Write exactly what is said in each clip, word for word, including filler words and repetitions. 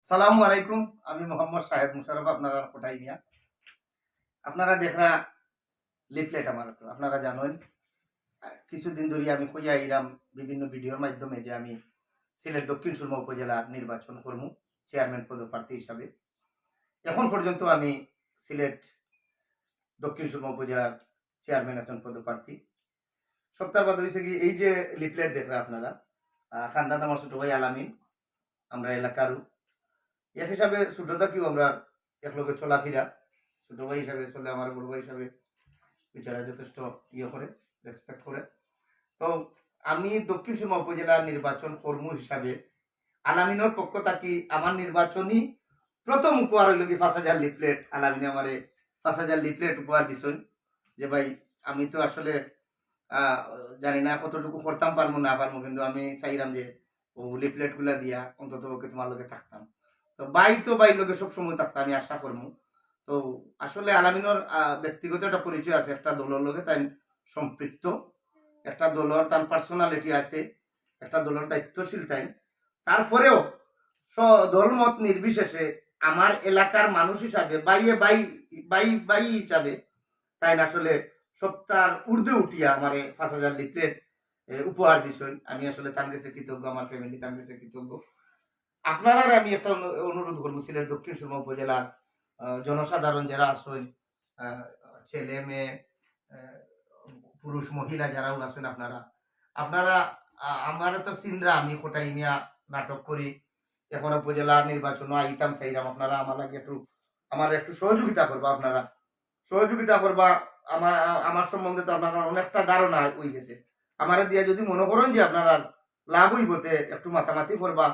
সালামু আলাইকুম, আমি মোহাম্মদ শাহেদ মুশাররফ, আপনারা কোটাই মিয়া। আপনারা দেখরা লিফলেট আমার তো, আপনারা জানেন, কিছুদিন ধরে আমি কইয়া আইরাম বিভিন্ন ভিডিওর মাধ্যমে যে আমি সিলেট দক্ষিণ সুরমা উপজেলার নির্বাচন করমু চেয়ারম্যান পদপ্রার্থী হিসাবে। এখন পর্যন্ত আমি সিলেট দক্ষিণ সুরমা উপজেলার চেয়ারম্যান একজন পদপ্রার্থী। সপ্তাহ বাদ হয়েছে কি, এই যে লিফলেট দেখরা আপনারা, আহ, খান্দাত আমার ছোট ভাই আলামিন, আমরা এলাকারও, এক হিসাবে ছোট থাকিও আমরা একলগে চলাফেরা, ছোট ভাই হিসাবে চলে, আমার বড় ভাই হিসাবে বিচারা যথেষ্ট ইয়ে করে, রেসপেক্ট করে। তো আমি দক্ষিণ সুরমা উপজেলার নির্বাচন কর্মী হিসাবে আলামিনর পক্ষ থাকি আমার নির্বাচনী প্রথম উপহার হইল কি পাঁচ হাজার লিফলেট। আলামিনে আমারে পাঁচ হাজার লিফলেট উপহার দিছইন। যে ভাই, আমি তো আসলে, আহ, জানি না কতটুকু করতাম পারমু না পারমু, কিন্তু আমি চাইরাম যে ও লিফলেট গুলা দিয়া অন্তত পক্ষে তোমার লগে থাকতাম। তো ভাই তো ভাইর লগে সবসময় থাকতাম, আমি আশা করমু। তো আসলে আলামিনর, আহ, ব্যক্তিগত একটা পরিচয় আছে, একটা দলর লগে তাই সম্পৃক্ত, একটা দলর তার পার্সোনালিটি আছে, একটা দলর দায়িত্বশীল তাই। তারপরেও স-, দলমত নির্বিশেষে আমার এলাকার মানুষ হিসাবে, ভাইয়ে ভাই, ভাই, ভাই হিসাবে তাই আসলে সপ্তাহর ঊর্ধ্বে উঠিয়া আমারে পাঁচ হাজার লিফলেট, এ, উপহার দিছইন। আমি আসলে তার কাছে কৃতজ্ঞ, আমার ফ্যামিলি তার কাছে কৃতজ্ঞ। আপনারারে আমি একটা অনু-, অনুরোধ করবো, সিলেট দক্ষিণ সুরমা উপজেলার, আহ, জনসাধারণ যারা আছেন, আহ, ছেলে মেয়ে, আহ, পুরুষ মহিলা যারাও আছেন, আপনারা, আপনারা, আহ, আমারে তো চিনরা, আমি কোটাই মিয়া নাটক করি, এখন উপজেলা নির্বাচনও আইতাম চাইরাম, আপনারা আমার লাগে একটু, আমার একটু সহযোগিতা করবা, আপনারা সহযোগিতা করবা। আমার, আমার সম্বন্ধে তো আপনারা অনেকটা ধারণা হয়ে গেছে। আমারে দিয়া যদি মনে করেন যে আপনারা লাভ হইবতে একটু মাতামাতি করবা,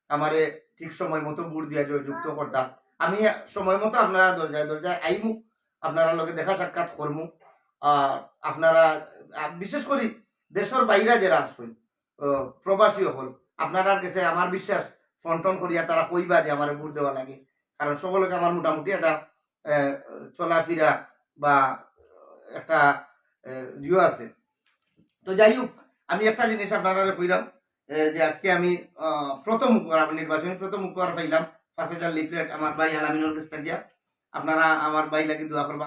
আমারে ঠিক সময় মতো ভোট দিয়া জয়যুক্ত করতা। আমি সময় মতো আপনারা দরজায় দরজায় আইমু, আপনারা লগে দেখা সাক্ষাৎ করমু। আর আপনারা, আহ, বিশেষ করি দেশের বাইরে যারা আছেন, আহ, প্রবাসী হল, আপনারার কাছে আমার বিশ্বাস, ফোন টোন করিয়া তারা কইবা যে আমারে ভোট দেওয়া লাগে, কারণ সকলকে আমার মোটামুটি একটা, আহ, চলাফেরা বা একটা, আহ, ইয়ে আছে। তো যাই হোক, আমি একটা জিনিস আপনারা কইলাম, আহ, যে আজকে আমি, আহ, প্রথম উপহার, আমি নির্বাচনী প্রথম উপহার পাইলাম পাঁচ হাজার লিফলেট আমার ভাই আলামিনর কাছ থেকে। আপনারা আমার ভাই লাগি দোয়া করবা।